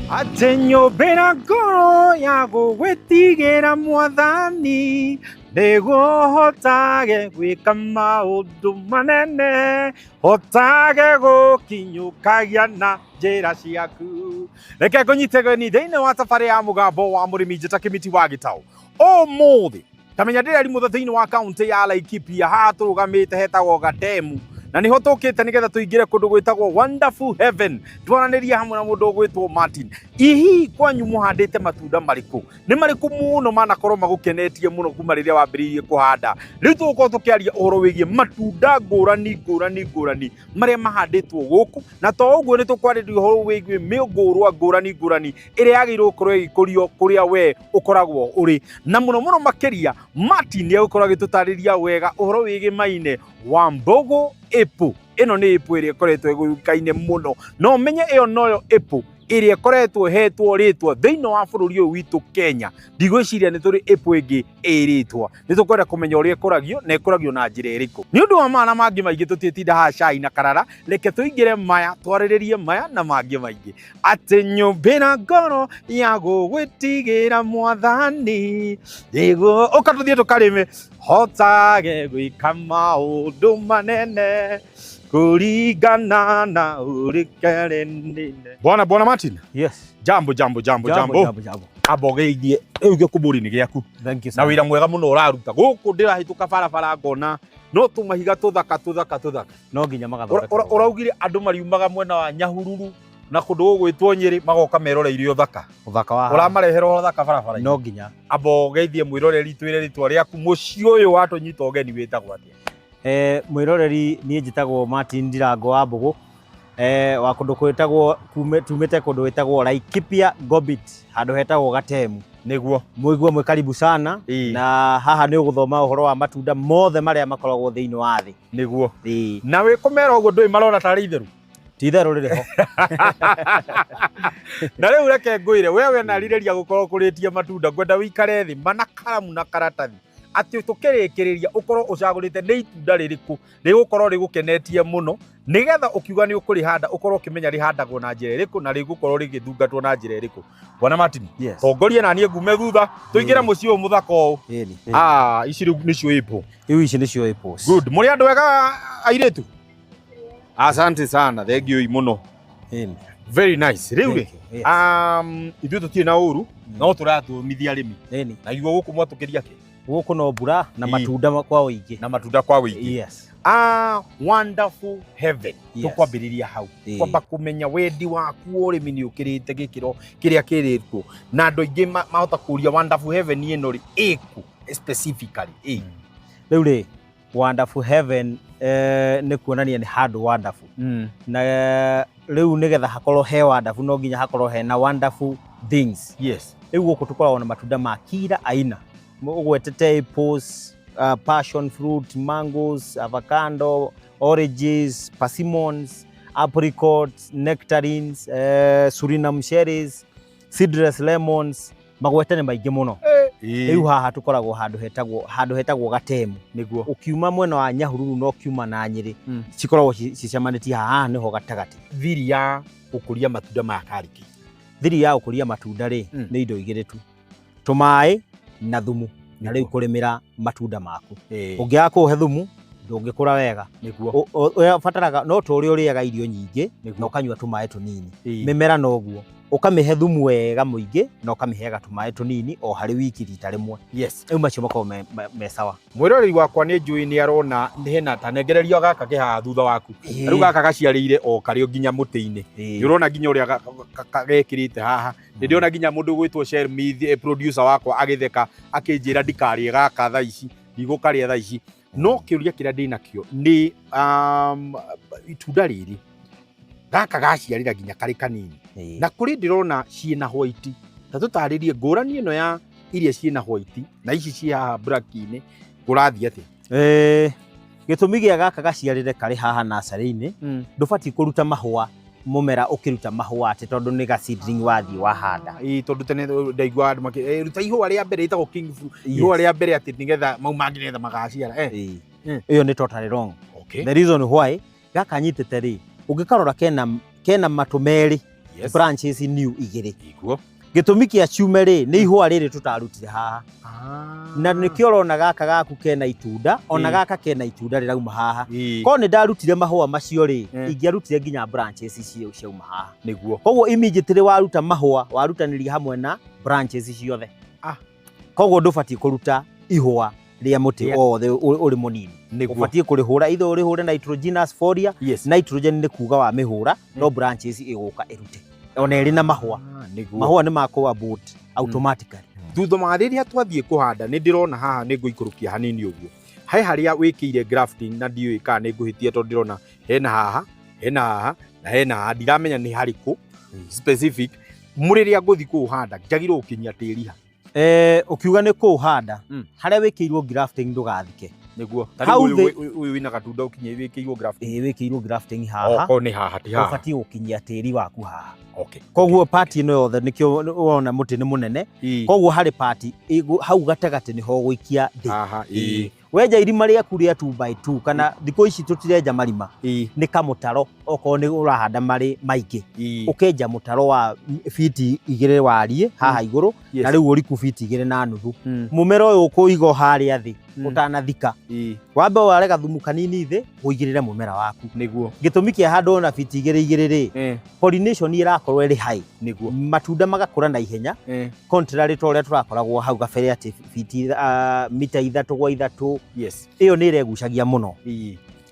Atĩ nyũmbĩra ngoro ya gũgwĩtigĩra Mwathani, nĩguo hotage gwĩka maũndũ manene, hotage gũkinyũkagia na njĩra ciaku. Reke ngũnyite geni thĩinĩ wa tabarĩ ya Mũgambo wa Mũrĩmi, njĩta Kĩmiti wa Gĩtaũ. Ũmũthĩ tamenya ndĩrarimũtha thĩinĩ wa kaunti ya Laikipia, haha tũrũgamĩte hetagwo Gatemu, na nĩho tũkĩte nĩgetha tũingĩre kũndũ gwĩtagwo Wonderful Heaven, twaranĩrie hamwe na mũndũ ũgwĩtwo Martin. Hihi kwanyu mũhandĩte matunda marĩkũ? Nĩ marĩkũ mũno manakorwo magũkenetie mũno kuma rĩrĩa wambĩrĩirie kũhanda? Rĩu tũgũkorwo tũkĩaria ũhoro wĩgiĩ matunda ngũrani ngũrani ngũrani marĩa mahandĩtwo gũkũ, na to ũguo, nĩ tũkwarĩria ũhoro wĩgiĩ mĩũngũrwa ngũrani ngũrani ĩrĩa yagĩrĩirwo gũkorwo ĩgĩkũrio kũrĩa we ũkoragwo ũrĩ, na mũno mũno makĩria Martin nĩ egũkorwo agĩtũtarĩria wega ũhoro wĩgĩmaine wa Mbogo apple. Ĩno nĩ apple ĩrĩa ĩkoretwo ĩgũĩkaine mũno, no ũmenye ĩyo noyo apple ĩrĩa ĩkoretwo ĩhetwo rĩtwa thĩinĩ wa bũrũri ũyũ witũ Kenya. Ndigwĩciria nĩ tũrĩ apple ĩngĩ ĩrĩtwa. Nĩ tũkwenda kũmenya ũrĩa ĩkũragio na ĩkũragio na njĩra ĩrĩkũ. Nĩ ũndũ wa maya na mangĩ maingĩ, tũtiĩtinda haha cai na karara, reke tũingĩre maya, twarĩrĩrie maya na mangĩ maingĩ. Atĩ nyũmbĩra ngoro ya gũgwĩtigĩra Mwathani, nĩguo ũka tũthiĩ tũkarĩme, hotage gwĩka maũndũ manene kũringana na ũrĩkerenine. Bwana Martin. Yes. Jambo, jambo, jambo. Jambo. Jambo. Jambo, jambo. Amba ũgeithie rĩu gĩkũmbũri-inĩ gĩaku. Thank you. Na wĩra mwega mũno ũraruta gũkũ. Ndĩrahĩtũka barabara ngona no tũmahiga tũthaka tũthaka tũthaka. No nginya magathondeka. Ũraugire andũ mariumaga mwena wa Nyahururu na kũndũ gũgwĩtwo Nyĩrĩ magoka meroreire ũthaka. Ũthaka wa Ũramarehera ũthaka barabara-inĩ. No nginya. Amba ũgeithie mwĩroreri, twĩre rĩtwa rĩaku, mũciĩ ũyũ watũnyita ũgeni wĩtagwo atĩa? Mwĩroreri, niĩ njĩtagwo Martin Ndirango wa Mbũgũ, wa kũndũ gwĩtagwo tumĩte kũndũ gwĩtagwo Laikipia Gobit, handũ hetagwo Gatemu. Mũigue mwĩ karibu sana. Na haha nĩ ũgũthoma ũhoro wa matunda mothe marĩa makoragwo thĩinĩ wa thĩ. Ĩĩ. Na wĩ kũmera ũguo ndũĩ marona tarĩ itherũ. Ti itherũ rĩrĩ ho. Na rĩu reke ngwĩre, we wenarirĩria gũkorwo ũkũrĩtie matunda, ngwenda wĩikare thĩ mana karamu na karatathi, atĩ tũkĩrĩkĩrĩria ũkorwo ũcagũrĩte nĩ itunda rĩrĩkũ rĩgũkorwo rĩgũkenetie mũno, nĩgetha ũkiuga nĩ ũkũrĩhanda ũkorwo ũkĩmenya rĩhandagwo na njĩra ĩrĩkũ na rĩgũkorwo rĩgĩthungatwo na njĩra ĩrĩkũ. Bwana Martin, tongoria na niĩ ngume thutha tũingĩre mũciĩ ũyũ mũthaka ũũ. Ĩni. Ah, ici rĩu nĩcio apple? Rĩu ici nĩcio apples. Good. Mũrĩ andũ ega airĩtu, asante sana, thank you mũno. Very nice. Rĩu rĩ, Thank you. Yes. Ithuĩ tũtirĩ na ũru, no tũrathomithia arĩmi. Na igua gũkũ mwatũkĩria kĩ? Gũkũ no mbura na matunda kwa ũingĩ. Na matunda kwa wĩingĩ. Yes. Ah, Wonderful Heaven. Tũkwambĩrĩria hau. Kwamba kũmenya wendi waku wa ũrĩmi nĩ ũkĩrĩte gĩkĩro kĩrĩa kĩrĩtwo, na andũ aingĩ mahota kũria, Wonderful Heaven ĩno rĩ, ĩkũ specifically ĩ? Rĩu rĩ, Wonderful Heaven nĩ kuonania nĩ handũ wonderful. Na rĩu nĩgetha hakorwo he wonderful, no nginya hakorwo hena wonderful things. Rĩu gũkũ tũkoragwo na matunda ma kila aina, ũgwetete apples, passion fruit, mangoes, avocado, oranges, persimmons, apricots, nectarines, Suriname cherries, seedless lemons, magwete nĩ maingĩ mũno. Rĩu haha tũkoragwo handũ hetagwo Gatemu. Ũkiuma mwena wa Nyahururu na ũkiuma na Nyĩrĩ, cikoragwo cicemanĩtie haha. Haha nĩho gatagatĩ. Thiri ya gũkũria matunda maya karĩ kĩ? Thiri ya gũkũria matunda rĩ, nĩ indo igĩrĩ tu, tũmaĩ na thumu, na rĩu kũrĩmĩra matunda maku. Ũngĩaga kũhe thumu, ndũngĩkũra wega. Ũbataraga no ta ũrĩa ũrĩaga irio nyingĩ na ũkanyua tũmaĩ tũnini, mĩmera noguo, ũkamĩhe thumu wega mũingĩ na ũkamĩheaga tũmaĩ tũnini o harĩ wiki rita rĩmwe. Rĩu macio makoragwo me sawa. Mwĩroreri wakwa nĩ njũĩ nĩ arona hena ta nengererio gaka ke haha thutha waku. Rĩu gaka gaciarĩire o karĩ o nginya mũtĩ-inĩ. Nĩ ũrona nginya ũrĩa gekĩrĩte haha. Nĩ ndĩrona nginya mũndũ ũgwĩtwo Shermith, producer wakwa, agĩtheka akĩnjĩra ndikarĩe gaka thaa ici, ndigũkarĩa thaa ici. No kĩũria kĩrĩa ndĩnakĩo nĩ itunda rĩrĩ gaka gaciarĩra nginya karĩ kanini, na kũrĩ ndĩrona ciĩna white. Ta tũtarĩrie ngũrani ĩno ya iria ciĩna white na ici ciĩ haha black-inĩ, kũrathiĩ atĩa? Gĩtũmi gĩa gaka gaciarĩre karĩ haha nursery-inĩ, ndũbatiĩ kũruta mahũa mũmera ũkĩruta mahũa atĩ tondũ nĩ ga seedling wathiĩ wahanda. Ĩĩ, tondũ tene ndaigua andũ makĩ ruta ihũa rĩa mbere rĩtagwo king fruit, ihũa rĩa mbere atĩ nĩgetha mau mangĩ nĩgetha magaciara. Ĩyo nĩ totally wrong. The reason why gaka nyitĩte rĩ, ũngĩkarora kena matũ merĩ. Branches new igĩrĩ. Iguo. Gĩtũmi kĩa ciume rĩ, nĩ ihũa rĩrĩ tũtarutire haha, na nĩkĩo ũrona gaka gaku kena itunda, ona gaka kena itunda rĩrauma haha. Korwo nĩ ndarutire mahũa macio rĩ, ingĩarutire nginya branches icio ciauma haha. Koguo immediately waruta mahũa, warutanĩria hamwe na branches ciothe. Koguo ndũbatiĩ kũruta ihũa rĩa mũtĩ o wothe ũrĩ mũnini. Ũbatiĩ kũrĩhũra, either ũrĩhũre nitrogenous foliar. Nitrogen nĩ kuga wamĩhũra, no branches ĩgũka ĩrute ona ĩrĩ na mahũa. Mahũa nĩ makũ abort automatically. Thutha wa rĩrĩa twathiĩ kũhanda, nĩ ndĩrona haha nĩ ngũikũrũkia hanini ũguo, he harĩa wĩkĩire grafting, na ndiũĩ kana nĩ ngũhĩtia, tondũ ndĩrona hena haha, hena haha na hena haha, ndiramenya nĩ harĩkũ specific. Mũrĩrĩa ngũthiĩ kũũhanda, njagĩrĩirwo gũkinyia tĩri ha? Ũkiuga nĩ kũũhanda, harĩa wĩkĩirwo grafting ndũgathike. Hau Ũyũ wĩna gatunda ũkinyia wĩkĩirwo grafting. Ĩĩ, wĩkĩirwo grafting haha. Okorwo nĩ haha, ti haha. Ũbatiĩ gũkinyia tĩri waku haha. Koguo Koguo part ĩno yothe, nĩkĩo wona mũtĩ nĩ mũnene. Koguo harĩ part hau gatagatĩ nĩho ũgũikia thĩ. Haha, ĩĩ. Wenja irima rĩaku rĩa 2 by 2, kana thikũ ici tũtirenja marima, nĩ kamũtaro, okorwo nĩ ũrahanda marĩ maingĩ, ũkenja mũtaro wa fiti 2 wariĩ haha igũrũ, na rĩu ũriku fiti 2.5. Mũmera ũyũ ũkũiga harĩa thĩ ũtanathika, wambe ware gathumu kanini thĩ, ũigĩrĩre mũmera waku. Gĩtũmi kĩa handũ na fiti 2 2 rĩ, pollination ĩrakorwo ĩrĩ high, matunda magakũra na ihenya, contrary to ũrĩa tũrakoragwo hau kabere atĩ fiti mita 3 gwa 3. Ĩyo nĩ ĩregucagia mũno.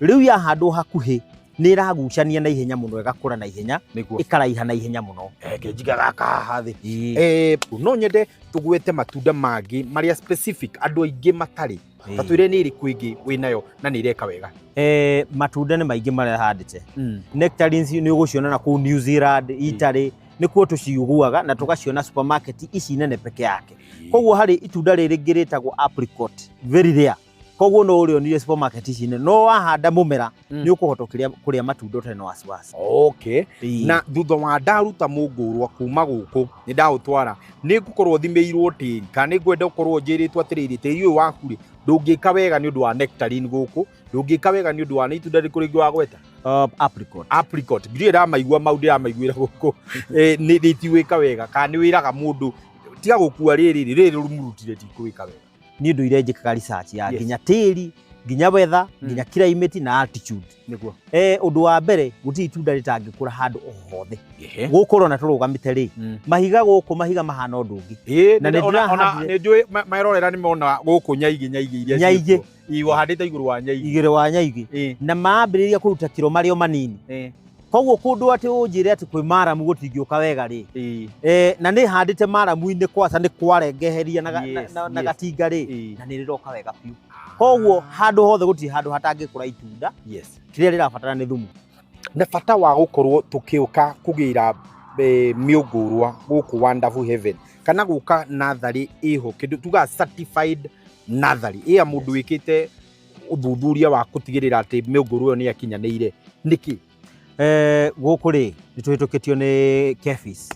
Rĩu yahandwo hakuhĩ nĩ ĩragucania na ihenya mũno, ĩgakũra na ihenya, ĩkaraiha na ihenya mũno. Kenjiga gaka haha thĩ. No nyende tũgwete matunda mangĩ marĩa specific andũ aingĩ matarĩ. Ta twĩre nĩ ĩrĩkũ ĩngĩ wĩnayo na nĩ ĩreka wega. Matunda nĩ maingĩ marĩa handĩte. Nectarines nĩ ũgũciona na kũu New Zealand, Italy, nĩkuo tũciiguaga na tũgaciona supermarket ici nene peke yake. Koguo harĩ itunda rĩrĩ rĩngĩ rĩtagwo apricot, very rare. Koguo no ũrĩonire supermarket ici nene, no wahanda mũmera, nĩ ũkũhota kũrĩa matunda ũtarĩ na wasiwasi. Na thutha wa ndaruta mũngũrwa kuma gũkũ, nĩ ndaũtwara, nĩ ngũkorwo thimĩirwo tĩri, kana nĩ ngwenda ũkorwo njĩrĩtwo atĩrĩrĩ, tĩri ũyũ waku rĩ, ndũngĩka wega nĩ ũndũ wa nectarine gũkũ, ndũngĩka wega nĩ ũndũ wa, nĩ itunda rĩkũ rĩngĩ wagweta? Apricot. Apricot. Ndirĩ ndamaigua mau, ndĩramaiguĩra gũkũ. Nĩ rĩtiwĩka wega, kana nĩ wĩraga mũndũ tiga gũkua rĩrĩ rĩrĩ rũmurutire tikũwĩka wega? Niĩ ndũire njĩkaga research ya nginya tĩri, nginya weather, nginya climate na altitude. Ũndũ wa mbere, gũtirĩ itunda rĩtangĩkũra handũ o hothe. Gũkũ ũrona tũrũgamĩte rĩ, mahiga gũkũ, mahiga mahana ũndũ ũngĩ. Na nĩ ndĩrahandire- Nĩ njũĩ merorera nĩ mona gũkũ nyaigĩ, nyaigĩ iria Nyaigĩ. ciĩkuo. Ĩĩ, wahandĩte igũrũ wa nyaigĩ. Igũrũ wa nyaigĩ. Na mambĩrĩria kũruta kiro marĩ o manini. Koguo kũndũ atĩ ũnjĩre atĩ kwĩ maramu gũtingĩũka wega rĩ. Na nĩ handĩte maramu-inĩ kwaca nĩ kwarengeheria na gatinga rĩ, na nĩ rĩroka wega biũ. Koguo handũ hothe gũtirĩ handũ hatangĩkũra itunda. Kĩrĩa rĩrabatara nĩ thumu. Na bata wa gũkorwo tũkĩũka kũgĩra mĩũngũrwa gũkũ Wonderful Heaven, kana gũka natharĩ ĩho, kĩndũ tugaga certified natharĩ ĩya mũndũ wĩkĩte ũthuthuria wa gũtigĩrĩra atĩ mĩũngũrwa ĩyo nĩ yakinyanĩire, nĩkĩ? Gũkũ rĩ, nĩ tũhĩtũkĩtio nĩ KEPHIS.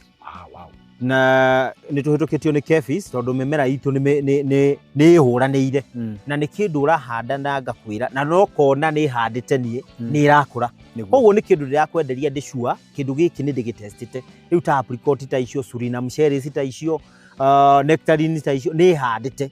Wow. Na nĩ tũhĩtũkĩtio nĩ KEPHIS tondũ mĩmera itũ nĩ ĩhũranĩire. Na nĩ kĩndũ ũrahanda na ngakwĩra, na no kona nĩ handĩte niĩ, nĩ ĩrakũra. Koguo nĩ kĩndũ ndĩrakwenderia ndĩ sure, kĩndũ gĩkĩ nĩ ndĩgĩtestĩte. Rĩu ta apricot ta icio, Suriname cherries ta icio, nectarine ta icio, nĩ handĩte.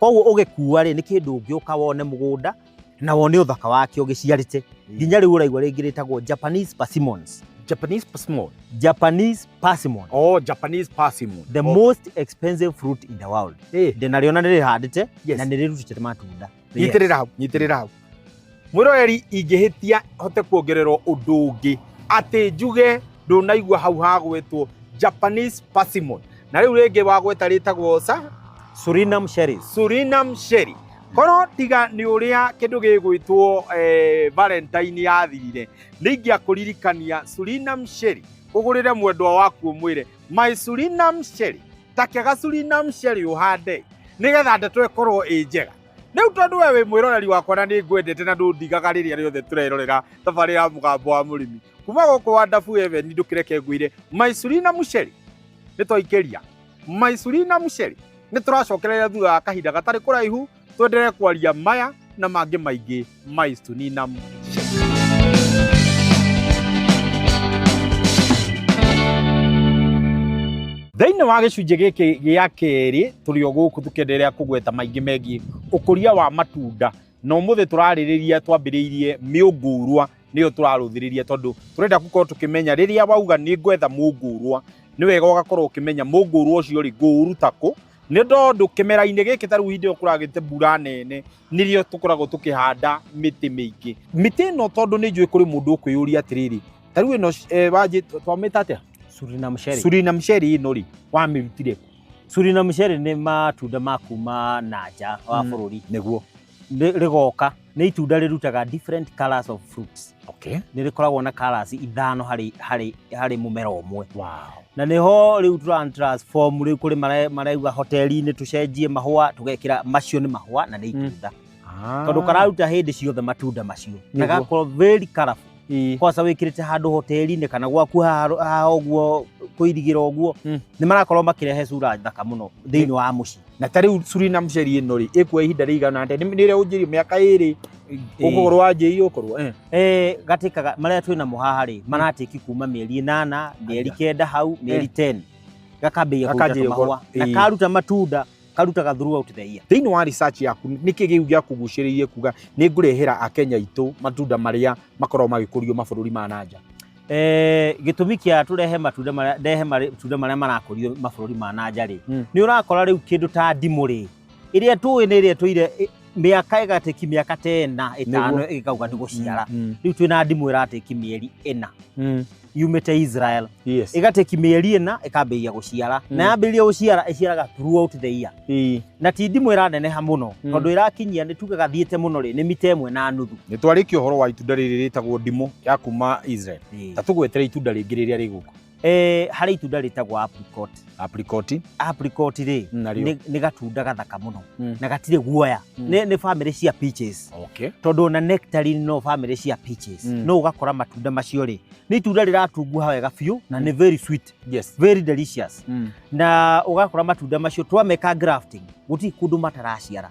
Koguo ũgĩkua rĩ, nĩ kĩndũ ũngĩũka wone mũgũnda na wone ũthaka wakĩo gĩciarĩte. Nginya rĩu ũraigua rĩngĩ rĩtagwo Japanese persimmons. Japanese persimmon. Japanese persimmon. Oh, Japanese persimmon. The most expensive fruit in the world. Ndĩnarĩona nĩ rĩhandĩte na nĩ rĩrutĩte matunda. Nyitĩrĩra hau, nyitĩrĩra hau. Mwĩroreri, ingĩhĩtia hote kuongererwo ũndũ ũngĩ atĩ njuge ndũnaigua hau hagwetwo Japanese persimmon, na rĩu rĩngĩ wagweta rĩtagwo sa Suriname cherries. Suriname cherry. Korwo tiga nĩ ũrĩa kĩndũ gĩgwĩtwo Valentine yathirire, nĩ ingĩakũririkania Suriname cherry, ũgũrĩre mwendwa waku ũmwĩre my Suriname cherry, ta kega Suriname cherry ũhande nĩgetha ndeto ĩkorwo ĩ njega. Rĩu tondũ we wĩ mwĩroreri wakwa na nĩ ngwendete na ndũndigaga rĩrĩa rĩothe tũrerorera thabarĩ ya mũgambo wa mũrĩmi kuma gũkũ Wonderful Heaven, ndũkĩreke ngwĩre my Suriname cherry nĩ twaikĩria my Suriname cherry, nĩ tũracokereria thutha wa kahinda gatarĩ kũraihu twenderee kwaria maya na mangĩ maingĩ my Suriname cherry. Thĩinĩ wa gĩcunjĩ gĩkĩ gĩa kerĩ tũrĩ o gũkũ tũkĩenderea kũgweta maingĩ megiĩ ũkũria wa matunda, na ũmũthĩ tũrarĩrĩria twambĩrĩirie mĩũngũrwa, nĩyo tũrarũthĩrĩria tondũ tũrenda gũkorwo tũkĩmenya rĩrĩa wauga nĩ ngwetha mũngũrwa, nĩ wega ũgakorwo ũkĩmenya mũngũrwa ũcio rĩ ngũũruta kũ, nĩ tondũ kĩmera-inĩ gĩkĩ ta rĩu hĩndĩ ĩyo kũragĩte mbura nene nĩrĩo tũkoragwo tũkĩhanda mĩtĩ mĩingĩ. Mĩtĩ ĩno tondũ nĩ njũĩ kũrĩ mũndũ ũkwĩyũria atĩrĩrĩ, ta rĩu ĩno wanjĩ twamĩta atĩa? Suriname cherry. Suriname cherry ĩno rĩ wamĩrutire kũ? Suriname cherry nĩ matunda ma kuma na nja wa bũrũri. Nĩguo. Rĩgoka nĩ itunda rĩrutaga different colors of fruits. Okay. Nĩ rĩkoragwo na colors ithano harĩ mũmera ũmwe. Wow. Na nĩho rĩu tũra transform, rĩu kũrĩ marauga hoteli-inĩ tũcenjie mahũa tũgekĩra macio nĩ mahũa na nĩ itunda. Tondũ kararuta hĩndĩ ciothe matunda macio. Na gakorwo very colorful. Kwanza wĩkĩrĩte handũ hoteli-inĩ kana gwaku haha ũguo kũirigĩra ũguo, nĩ marakorwo makĩrehe sura thaka mũno thĩinĩ wa mũciĩ. Na ta rĩu Suriname cherry ĩno rĩ ĩkuoya ihinda rĩigana atĩa? Nĩ rĩrĩa ũnjĩrie mĩaka ĩrĩ ũgũkorwo wanjĩire ũkorwo. Gatĩkaga marĩa twĩ namo haha rĩ maratĩki kuma mĩeri 8, mĩeri 9 hau, mĩeri 10 gakambĩrĩria kũruta tũmahũa. Na karuta matunda karutaga throughout the year. Thĩinĩ wa research yaku nĩkĩ kĩu gĩakũgucĩrĩirie kuga nĩ ngũrehera Akenya aitũ matunda marĩa makoragwo magĩkũrio mabũrũri ma na nja? Gĩtũmi kĩa tũrehe matunda marĩa, ndehe matunda marĩa marakũrio mabũrũri ma na nja rĩ, nĩ ũrakora rĩu kĩndũ ta ndimũ rĩ, ĩrĩa tũĩ nĩ ĩrĩa tũire mĩaka ĩgatĩki mĩaka ta ĩna, ĩtano ĩgĩkauga nĩ gũciara. Rĩu twĩna ndimũ ĩratĩki mĩeri 4. Yumĩte Israel. Ĩgatĩki mĩeri 4 ĩkambĩrĩria gũciara. Na yambĩrĩria gũciara ĩciaraga throughout the year. Na ti ndimũ ĩraneneha mũno, tondũ ĩrakinyia nĩ tugaga thiĩte mũno rĩ, nĩ mita 1.5. Nĩ twarĩkia ũhoro wa itunda rĩrĩ rĩtagwo ndimũ ya kuma Israel. Ta tũgwetere itunda rĩngĩ rĩrĩa rĩ gũkũ. Harĩ itunda rĩtagwo apricot. Apricot. Apricot rĩ, Narĩo. nĩ gatunda gathaka mũno. Na gatirĩ guoya. Nĩ family cia peaches. Okay. Tondũ ona nectarine no family cia peaches. No ũgakora matunda macio rĩ, nĩ itunda rĩratunguha wega biũ na nĩ very sweet. Yes. Very delicious. Na ũgakora matunda macio twameka grafting, gũtirĩ kũndũ mataraciara.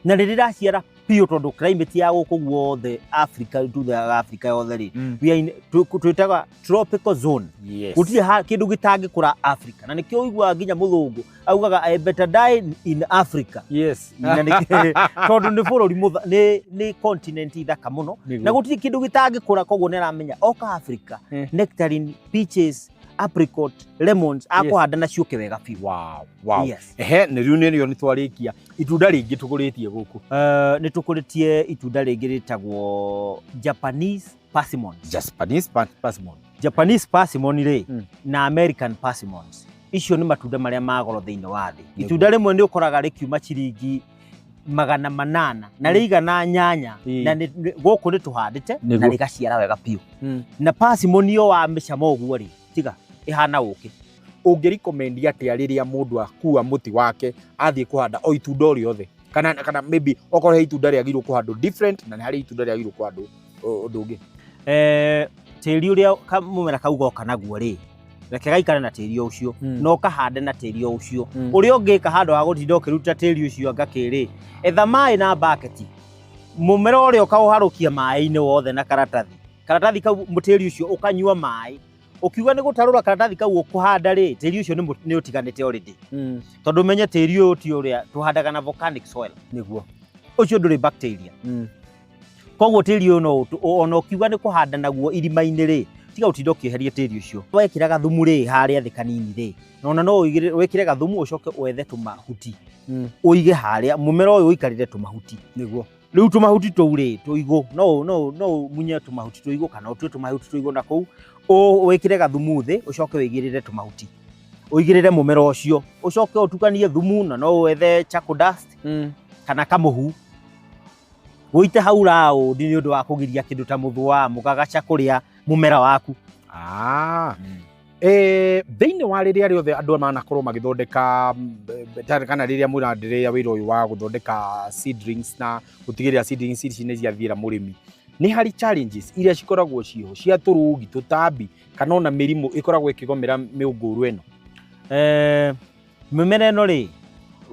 Na nĩ rĩraciara biũ tondũ climate ya gũkũ guothe Africa, tugaga Africa yothe rĩ, we are in, twĩtaga tropical zone. Yes. Gũtirĩ kĩndũ gĩtangĩkũra Africa. Na nĩkĩo ũiguaga nginya mũthũngũ augaga I better die in Africa. Yes. Na tondũ nĩ bũrũri nĩ continent ithaka mũno. Nĩguo. Na gũtirĩ kĩndũ gĩtangĩkũra, koguo nĩ aramenya oka Africa, nectarine, peaches, apricot, lemons, akũhanda na ciũke wega biũ. Wow, wow. Yes. Ehe, nĩ rĩu nĩrĩo nĩ twarĩkia. Itunda rĩngĩ tũkũrĩtie gũkũ. Nĩ tũkũrĩtie itunda rĩngĩ rĩtagwo Japanese persimmon. Japanese persimmon. Japanese persimmon rĩ, na American persimmons. Icio nĩ matunda marĩa ma goro thĩinĩ wa thĩ. Itunda rĩmwe nĩ ũkoraga rĩkiuma ciringi 800 na rĩigana nyanya, na gũkũ nĩ tũhandĩte na rĩgaciara wega biũ. Na persimmon yo wa mĩcamo ũguo rĩ, tiga ĩhana ũkĩ. Ũngĩrecommend atĩa rĩrĩa mũndũ akua mũtĩ wake athiĩ kũhanda o itunda o rĩothe? Kana maybe okorwo he itunda rĩagĩrĩirwo kũhandwo different na nĩ harĩ itunda rĩagĩrĩirwo kũhandwo ũndũ ũngĩ. Tĩri ũrĩa mũmera kau goka naguo rĩ, reke gaikare na tĩri o ũcio, na ũkahande na tĩri o ũcio. Ũrĩa ũngĩka handũ ha gũtinda ũkĩruta tĩri ũcio anga kĩrĩ, etha maĩ na bucket. Mũmera ũrĩa ũkaũharũkia maĩ-inĩ wothe na karatathi. Karatathi kau tĩri ũcio ũkanyua maĩ. Ũkiuga nĩ gũtarũra karatathi kau ũkũhanda rĩ, tĩri ũcio nĩ ũtiganĩte already. Tondũ ũmenye tĩri ũyũ ti ũrĩa tũhandaga na volcanic soil. Nĩguo. Ũcio ndũrĩ bacteria. Koguo tĩri ũyũ no ona ũkiuga nĩ kũhanda naguo irima-inĩ rĩ, tiga ũtinde ũkĩeheria tĩri ũcio. Wekĩra gathumu rĩ, harĩa thĩ kanini rĩ, na ona no wĩkĩre gathumu ũcoke wethe tũmahuti. Ũige harĩa, mũmera ũyũ ũikarĩre tũmahuti. Nĩguo. Rĩu tũmahuti tũu rĩ, tũigũ, no ũmunye tũmahuti tũigũ kana ũtue tũmahuti tũigũ na kũu, wĩkĩre gathumu thĩ, ũcoke wĩigĩrĩre tũmahuti. Ũigĩrĩre mũmera ũcio, ũcoke ũtukanie thumu na no wethe charcoal dust kana kamũhu. Ũite hau raũndi nĩ ũndũ wa kũgiria kĩndũ ta mũthũa, mũgagaca kũrĩa mũmera waku. Thĩinĩ wa rĩrĩa rĩothe andũ manakorwo magĩthondeka, kana rĩrĩa mũranderea wĩra ũyũ wa gũthondeka seedlings na gũtigĩrĩra seedlings ici nĩ ciathiĩra mũrĩmi, nĩ harĩ challenges iria cikoragwo ciho cia tũrũgi, tũtambi kana ona mĩrimũ ĩkoragwo ĩkĩgomera mĩũngũrwa ĩno? Mĩmera ĩno rĩ,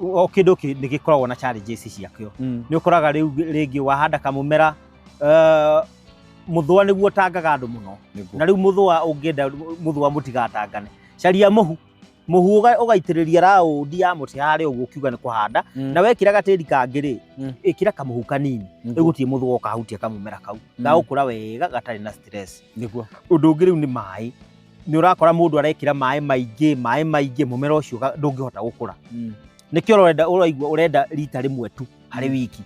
o kĩndũ nĩ gĩkoragwo na challenges ciakĩo. Nĩ ũkoraga rĩu rĩngĩ wahanda kamũmera, mũthũa nĩguo ũtangaga andũ mũno. Nĩguo. Na rĩu mũthũa ũngĩenda mũthũa mũtigatangane, caria mũhu. Mũhu ũgaitĩrĩria raũndi ya mũtĩ harĩa ũguo ũkiuga nĩ kũhanda, na wekĩra gatĩri kangĩ rĩ, ĩkĩra kamũhu kanini. Rĩu gũtirĩ mũthũa ũkahutia kamũmera kau, gagũkũra wega gatarĩ na stress. Ũndũ ũngĩ rĩu nĩ maĩ. Nĩ ũrakora mũndũ arekĩra maĩ maingĩ, maĩ maingĩ, mũmera ũcio ndũngĩhota gũkũra. Nĩkĩo ũrenda, ũraigua ũrenda rita rĩmwe tu harĩ wiki.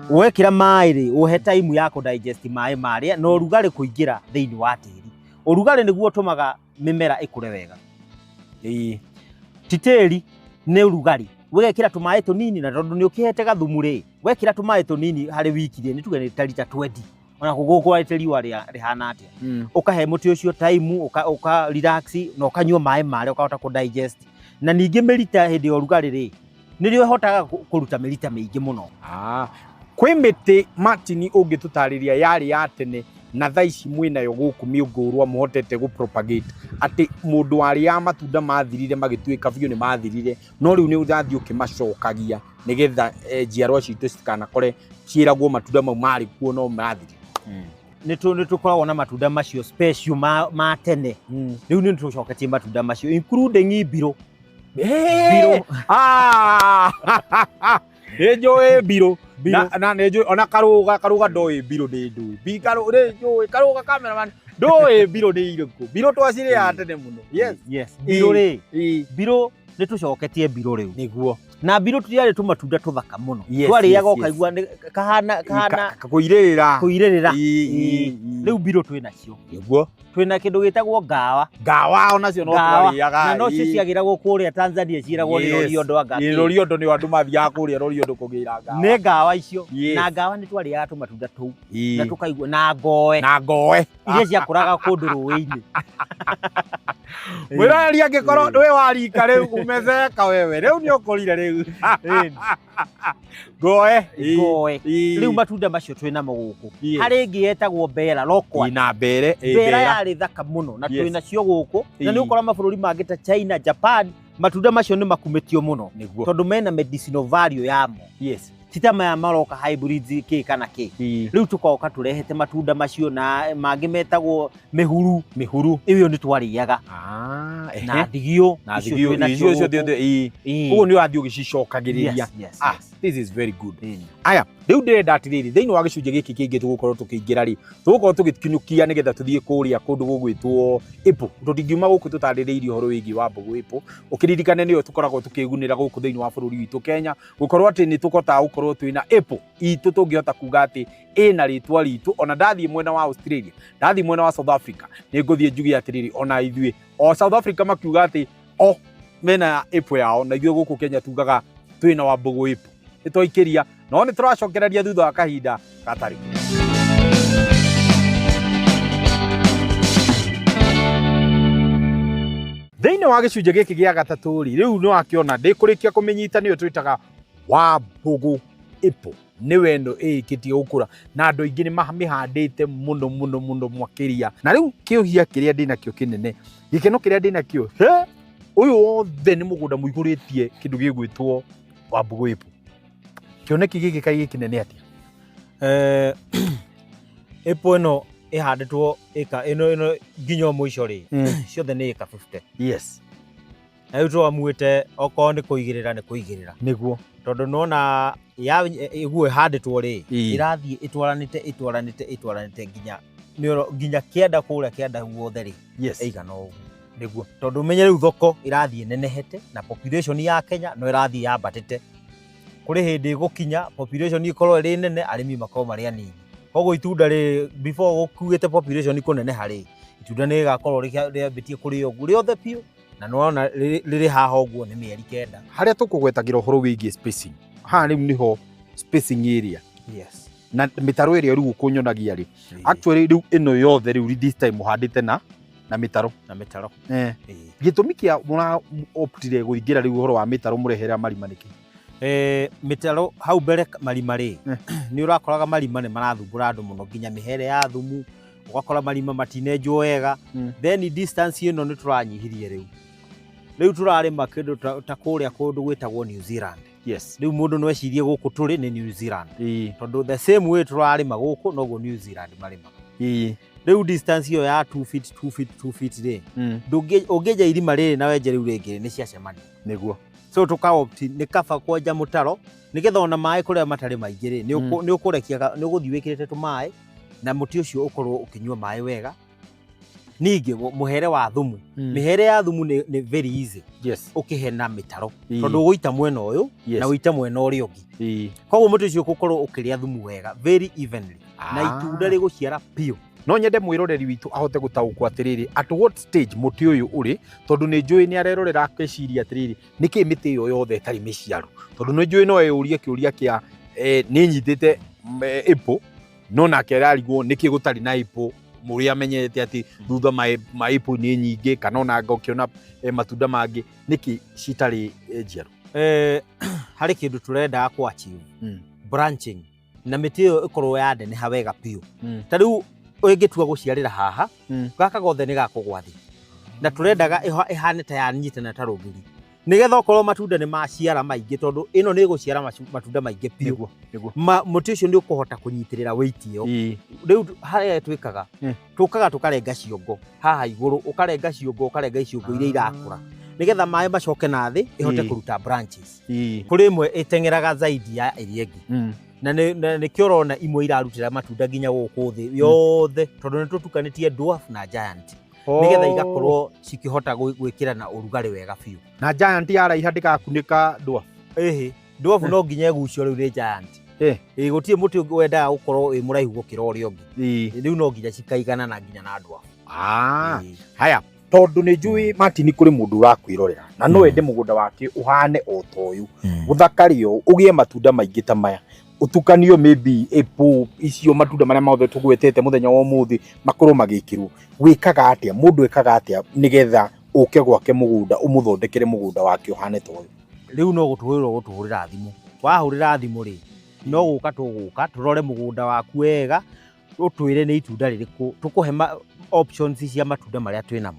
Wekĩra maĩ rĩ, ũhe time ya kũ digest maĩ marĩa na ũrugarĩ kũingĩra thĩinĩ wa tĩri. Ũrugarĩ nĩguo ũtũmaga mĩmera ĩkũre wega. Ti tĩri, nĩ ũrugarĩ. Wekĩra tũmaĩ tũnini, na tondũ nĩ ũkĩhete gathumu rĩ, wekĩra tũmaĩ tũnini harĩ wiki rĩ, nĩ tuge nĩ ta rita 20. Ona gũkũ riũa rĩhana atĩa. Ũkahe mũtĩ ũcio time, ũka relax na ũkanyua maĩ marĩa ũkahota kũ digest. Na ningĩ mĩrita hĩndĩ ya ũrugarĩ rĩ, nĩrĩo ĩhotaga kũruta mĩrita mĩingĩ mũno. Kwĩ mĩtĩ Martin ũngĩtũtarĩria yarĩ ya tene na thaa ici mwĩnayo gũkũ Mĩũngũrwa mũhotete gũ propagate atĩ mũndũ warĩaga matunda mathirire magĩtuĩka biũ nĩ mathirire, no rĩu nĩ ũrathiĩ ũkĩmacokagia nĩgetha njiarwa citũ citikanakore ciĩragwo matunda mau marĩ kuo no mathirire. Nĩ tũkoragwo na matunda macio special ma tene. Rĩu nĩ tũcoketie matunda macio including mbirũ. Mbirũ. Nĩ njũĩ mbirũ. Na nĩ njũĩ ona karũga, karũga ndoĩ mbirũ nĩ ndũĩ. Bi karũ nĩ njũĩ karũga cameraman ndũĩ mbirũ nĩ irĩkũ. Mbirũ twacirĩaga tene mũno. Yes. Yes. Mbirũ rĩ. Mbirũ nĩ tũcoketie mbirũ rĩu. Nĩguo. Na mbirũ tũtiarĩ tũmatunda tũthaka mũno. Twarĩaga ũkaigua nĩ kahana, kahana Kũirĩrĩra. Kũirĩrĩra. Rĩu mbirũ twĩ nacio. Nĩguo. Twĩna kĩndũ gĩtagwo ngawa. Ngawa onacio no twarĩaga. Na nocio ciagĩragwo kũrĩa Tanzania, ciĩragwo nĩ Loliondo anga. Ĩ, Loliondo nĩ andũ mathiaga kũrĩa Loliondo kũgĩra ngawa. Nĩ ngawa icio. Na ngawa nĩ twarĩaga tũmatunda tũu. Na tũkaigua na ngoe. Na ngoe. Iria ciakũraga kũndũ rũĩ-inĩ. Mwĩroreri angĩkorwo ndũĩ warika rĩu umezeka wewe. Rĩu nĩ ũkũrire rĩu. Ngoe. Ngoe. Rĩu matunda macio twĩ namo gũkũ. Harĩ ĩngĩ yetagwo mbera, lokwa. Na mbere, Mbera yarĩ thaka mũno na twĩ nacio gũkũ. Na nĩ ũkora mabũrũri mangĩ ta China, Japan, matunda macio nĩ makumĩtio mũno. Tondũ mena medicinal value yamo. Ti ta maya maroka hybrids kĩ kana kĩ. Rĩu tũkoka tũrehete matunda macio na mangĩ metagwo mĩhuru. Mĩhuru. Ĩyo nĩ twarĩaga. Na thigio. Na Icio thigio. twĩ nacio Icio gũkũ. ciothe, Ũguo nĩ ũrathiĩ ũgĩcicokagĩrĩria. Yes, yes, yes. This is very good. Aya, rĩu ndĩrenda atĩrĩrĩ, thĩinĩ wa gĩcunjĩ gĩkĩ kĩngĩ tũgũkorwo tũkĩingĩra rĩ, tũgũkorwo tũgĩkinyũkia nĩgetha tũthiĩ kũrĩa kũndũ gũgwĩtwo Apple. Tũtingiuma gũkũ tũtarĩrĩirie ũhoro wĩgiĩ wa mbũgũ Apple. Ũkĩririkane nĩyo tũkoragwo tũkĩgunĩra gũkũ thĩinĩ wa bũrũri witũ Kenya, gũkorwo atĩ nĩ tũkotaga gũkorwo twĩna Apple itũ tũngĩhota kuga atĩ ĩna rĩtwa ritũ. Ona ndathiĩ mwena wa Australia, ndathiĩ mwena wa South Africa, nĩ ngũthiĩ njuge atĩrĩrĩ, ona ithuĩ o South Africa makiuga atĩ o mena Apple yao, na ithuĩ gũkũ Kenya tugaga twĩna wa mbũgũ Apple. Nĩ twaikĩria, no nĩ tũracokereria thutha wa kahinda gatarĩ. Thĩinĩ wa gĩcunjĩ gĩkĩ gĩa gatatũ rĩ, rĩu nĩ wakĩona ndĩkũrĩkia kũmĩnyita, nĩyo twĩtaga wa mbũgũ Apple. Nĩwe ĩno ĩĩkĩtie gũkũra na andũ aingĩ nĩ mamĩhandĩte mũno mũno mũno makĩria. Na rĩu kĩũhia kĩrĩa ndĩnakĩo kĩnene, gĩkeno kĩrĩa ndĩnakĩo, he ũyũ wothe nĩ mũgũnda mũihũrĩtie kĩndũ gĩgwĩtwo wa mbũgũ Apple. Kĩoneki gĩkĩ kaĩ gĩkĩnene atĩa? Apple ĩno ĩhandĩtwo ĩka ĩno nginya mũico rĩ, ciothe nĩ ĩka 50. Na rĩu twamuĩte okorwo nĩ kũigĩrĩra nĩ kũigĩrĩra. Nĩguo. Tondũ nona ya ĩguo ĩhandĩtwo rĩ, ĩrathiĩ ĩtwaranĩte, ĩtwaranĩte, ĩtwaranĩte nginya nĩ nginya kĩanda kũrĩa kĩanda guothe rĩ. Ĩigana ũguo. Nĩguo. Tondũ ũmenye rĩu thoko ĩrathiĩ ĩnenehete na population ya Kenya no ĩrathiĩ yambatĩte. Kũrĩ hĩndĩ ĩgũkinya population ĩkorwo ĩrĩ nene, arĩmi makorwo marĩ anini. Koguo itunda rĩ, before gũkuĩte population kũneneha rĩ, itunda nĩ rĩgakorwo rĩambĩtie kũrĩo ũguo rĩothe biũ. Na nĩwona rĩrĩ haha ũguo nĩ mĩeri 9. Harĩa tũkũgwetagĩra ũhoro wĩgiĩ spacing. Haha rĩu nĩho spacing area. Na mĩtaro ĩrĩa rĩu ũkũnyonagia rĩ. Actually rĩu ĩno yothe rĩu this time mũhandĩte na mĩtaro. Na mĩtaro. Gĩtũmi kĩa mũra optire kũingĩra rĩu ũhoro wa mĩtaro mũrehere marima nĩkĩ? Mĩtaro hau mbere marima rĩ, nĩ ũrakoraga marima nĩ marathumbũra andũ mũno nginya mĩhere ya thumu, ũgakora marima matinenjwo wega. Then distance ĩno nĩ tũranyihirie rĩu. Rĩu tũrarĩma kĩndũ ta kũrĩa kũndũ gwĩtagwo New Zealand. Rĩu mũndũ no ecirie gũkũ tũrĩ nĩ New Zealand. Tondũ the same way tũrarĩma gũkũ noguo New Zealand marĩmaga. Rĩu distance ĩyo ya 2 feet, 2 feet, 2 feet rĩ, ũngĩenja irima rĩrĩ na wenje rĩu rĩngĩ, nĩ ciacemania. So tũka opt nĩ kaba kwenja mũtaro, nĩgetha ona maĩ kũrĩa matarĩ maingĩ rĩ, nĩ ũkũrekia, nĩ ũgũthiĩ wĩkĩrĩte tũmaĩ na mũtĩ ũcio ũkorwo ũkĩnyua maĩ wega. Ningĩ mũhere wa thumu, mĩhere ya thumu nĩ very easy ũkĩhe na mĩtaro, tondũ ũgũita mwena ũyũ na ũite mwena ũrĩa ũngĩ. Koguo mũtĩ ũcio ũgũkorwo ũkĩrĩa thumu wega, very evenly, na itunda rĩgũciara biũ. No nyende mwĩroreri witũ ahote gũtaũkwo atĩrĩrĩ, at what stage mũtĩ ũyũ ũrĩ, tondũ nĩ njũĩ nĩ arerorera akeciria atĩrĩrĩ, nĩkĩ mĩtĩ ĩyo yothe ĩtarĩ mĩciaru? Tondũ nĩ njũĩ no eyũrie kĩũria kĩa nĩ nyitĩte apple, no nake ararigwo nĩkĩ gũtarĩ na apple, mũrĩa amenyete atĩ thutha ma apple nĩ nyingĩ, kana ona anga ũkĩona matunda mangĩ, nĩkĩ citarĩ njiaru? Harĩ kĩndũ tũrendaga kũ achieve, branching, na mĩtĩ ĩyo ĩkorwo yaneneha wega biũ. Ta rĩu ĩngĩtua gũciarĩra haha, gaka gothe nĩ gakũgwa thĩ, na tũrendaga ĩhane ta yanyitana ta rũgiri, nĩgetha okorwo matunda nĩ maciara maingĩ, tondũ ĩno nĩ ĩgũciara matunda maingĩ biũ. nĩguo nĩguo Mũtĩ ũcio nĩ ũkũhota kũnyitĩrĩra weight ĩyo. Rĩu harĩa twĩkaga, tũkaga tũkarenga ciongo haha igũrũ, ũkarenga ciongo, ũkarenga iciongo iria irakũra, nĩgetha maĩ macoke na thĩ, ĩhote kũruta branches. Kũrĩ ĩmwe ĩteng'eraga zaidi ya ĩrĩa ĩngĩ, na nĩkĩo ũrona imwe irarutĩra matunda nginya gũkũ thĩ yothe, tondũ nĩ tũtukanĩtie dwarf na giant, nĩgetha igakorwo cikĩhota gwĩkĩra na ũrugarĩ wega biũ. Na giant yaraiha ndĩgakunĩka dwarf? Ĩhĩ, dwarf no nginya ĩgucio rĩu nĩ giant. Ĩ gũtirĩ mũtĩ ũngĩ wendaga gũkorwo wĩ mũraihu gũkĩra ũrĩa ũngĩ. Rĩu no nginya cikaigana nginya na dwarf. Haya, tondũ nĩ njũĩ Martin kũrĩ mũndũ ũrakwĩrorera na no ende mũgũnda wake ũhane o ta ũyũ, gũthakario, ũgĩe matunda maingĩ ta maya, ũtukanio maybe apple icio, matunda marĩa mothe tũgwetete mũthenya wa ũmũthĩ makorwo magĩkĩrwo, wĩkaga atĩa? Mũndũ ekaga atĩa nĩgetha ũke gwake mũgũnda, ũmũthondekere mũgũnda wake ũhane ta ũyũ? Rĩu no gũtũhũrĩra, gũtũhũrĩra thimũ. Wahũrĩra thimũ rĩ, no gũka tũgũka tũrore mũgũnda waku wega, ũtwĩre nĩ itunda rĩrĩkũ tũkũhe, options cia matunda marĩa twĩ namo.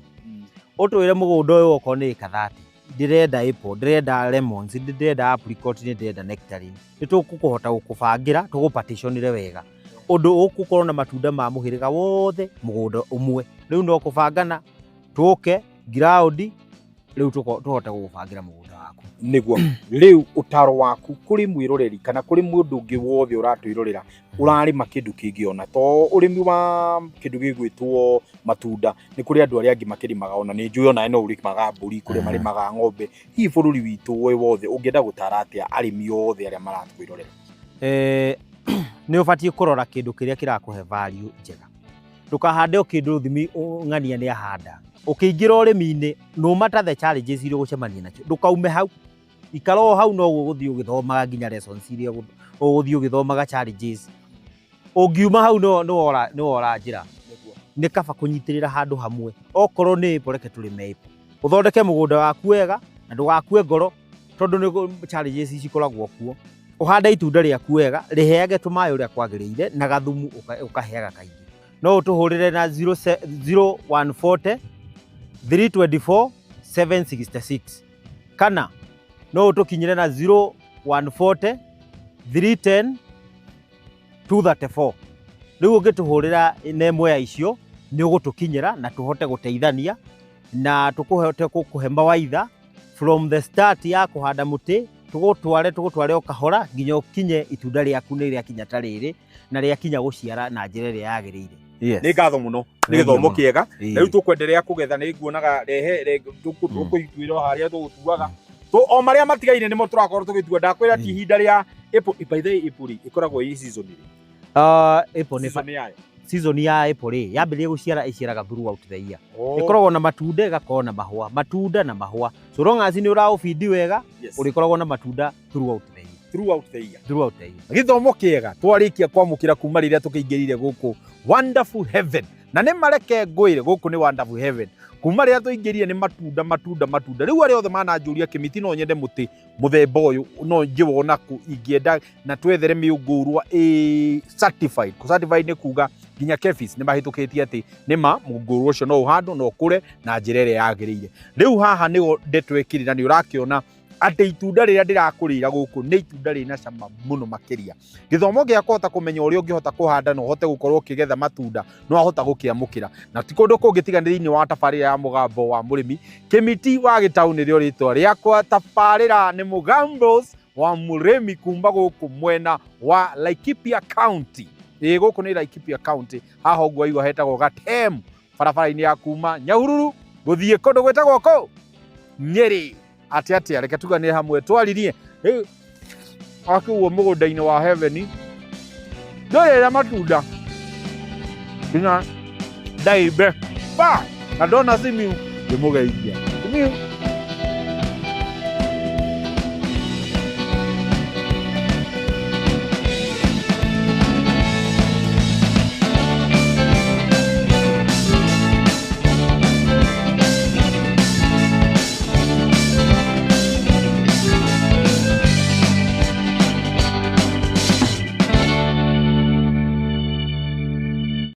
Ũtwĩre mũgũnda ũyũ okorwo nĩ ĩka 30, ndĩrenda apple, ndĩrenda lemons, ndĩrenda apricot, nĩ ndĩrenda nectarine, nĩ tũkũhota gũkũbangĩra, tũgũpartitionire wega ũndũ ũgũkorwo na matunda ma mũhĩrĩga wothe mũgũnda ũmwe. Rĩu no kũbangana tũke ground, rĩu tũhote gũgũbangĩra mũgũnda waku. Nĩguo. Rĩu ũtaro waku kũrĩ mwĩroreri kana kũrĩ mũndũ ũngĩ wothe ũratwĩrorera ũrarĩma kĩndũ kĩngĩ, ona to ũrĩmi wa kĩndũ gĩgwĩtwo matunda, nĩ kũrĩ andũ arĩa angĩ makĩrĩmaga, ona nĩ njũĩ onawe no ũrĩmaga mbũri, kũrĩa marĩmaga ng'ombe, hihi bũrũri witũ wĩ wothe, ũngĩenda gũtara atĩa arĩmi othe arĩa maratwĩrorera? Nĩ ũbatiĩ kũrora kĩndũ kĩrĩa kĩrakũhe value njega. Ndũkahande o kĩndũ thimi ng'ania nĩ ahanda. Ũkĩingĩra ũrĩmi-inĩ, no matter the challenges iria ũgũcemania nacio, ndũkaume hau, ikara o hau, no ũgũthiĩ ũgĩthomaga nginya lessons iria ũgũthiĩ ũgĩthomaga challenges. Ũngiuma hau nĩ wora njĩra. Nĩ kaba kũnyitĩrĩra handũ hamwe. Okorwo nĩ apple, reke tũrĩme apple. Ũthondeke mũgũnda waku wega na ndũgakue ngoro, tondũ nĩ challenges cikoragwo kuo. Ũhande itunda rĩaku wega, rĩheage tũmaĩ ũrĩa kwagĩrĩire na gathumu ũkaheaga kaingĩ. No ũtũhũrĩre na 0140 324 766, kana no ũtũkinyĩre na 0140 310 234. Rĩu ũngĩtũhũrĩra na ĩmwe ya icio, nĩ ũgũtũkinyĩra na tũhote gũteithania na tũkũhote gũkũhe mawaitha from the start ya kũhanda mũtĩ, tũgũtware o kahora nginya ũkinye itunda rĩaku nĩ rĩakinya ta rĩrĩ na rĩakinya gũciara na njĩra ĩrĩa yagĩrĩire. Yes. Nĩ ngatho mũno nĩ gĩthomo kĩega. Na rĩu tũkwenderea kũgetha, nĩ nguonaga rehe tũkũituĩra o harĩa tũgũtuaga o marĩa matigaire, nĩmo tũrakorwo tũgĩtua. Ndakwĩra ti ihinda rĩa apple. By the way, apple rĩ, ĩkoragwo ĩ season rĩ? Apple nĩ Season yayo? Season ya apple rĩ, yambĩrĩria gũciara, ĩciaraga throughout the year. Ĩkoragwo na matunda, ĩgakorwo na mahũa, matunda na mahũa. So long as nĩ ũraũbindi wega, ũrĩkoragwo na matunda throughout the year. Throughout the year. Throughout the year. Gĩthomo kĩega twarĩkia kwamũkĩra kuma rĩrĩa tũkĩingĩrire gũkũ Wonderful Heaven, na nĩ mareke ngwĩre gũkũ nĩ Wonderful Heaven. Kuma rĩrĩa tũingĩrire nĩ matunda, matunda, matunda. Rĩu arĩa othe mananjũria, "Kĩmiti, no nyende mũtĩ mũthemba ũyũ, no njĩwona kũ ingĩenda?" Na twethere mĩũngũrwa ĩ certified. Certified nĩ kuga nginya KEPHIS nĩ mahĩtũkĩtie atĩ nĩ ma mũngũrwa ũcio no ũhandwo na ũkũre na njĩra ĩrĩa yagĩrĩire. Rĩu haha nĩho ndeto ĩkĩrĩ, na nĩ ũrakĩona Atĩ itunda rĩrĩa ndĩrakũrĩra gũkũ nĩ itunda rĩna cama mũno makĩria. Gĩthomo gĩa kũhota kũmenya ũrĩa ũngĩhota kũhanda na ũhote gũkorwo ũkĩgetha matunda no ahota gũkĩamũkĩra. Na ti kũndũ kũngĩ tiga nĩ thĩinĩ wa tabarĩra ya Mũgambo wa Mũrĩmi. Kĩmiti wa Gĩtaũ nĩrĩo rĩtwa rĩakwa. Tabarĩra nĩ Mũgambos wa Mũrĩmi kuma gũkũ mwena wa Laikipia County. Ĩĩ gũkũ nĩ Laikipia County. Haha ũguo waigua hetagwo Gatemu, barabara-inĩ ya kuma Nyahururu gũthiĩ kũndũ gwĩtagwo kũ Nyeri. Atĩ atĩa, reke tuganĩre hamwe twaririe rĩu akĩguo mũgũnda-inĩ wa Heaven ndũrĩra matunda nginya ndaimbe ba na ndona Simiyu ngĩmũgeithia Simiyu.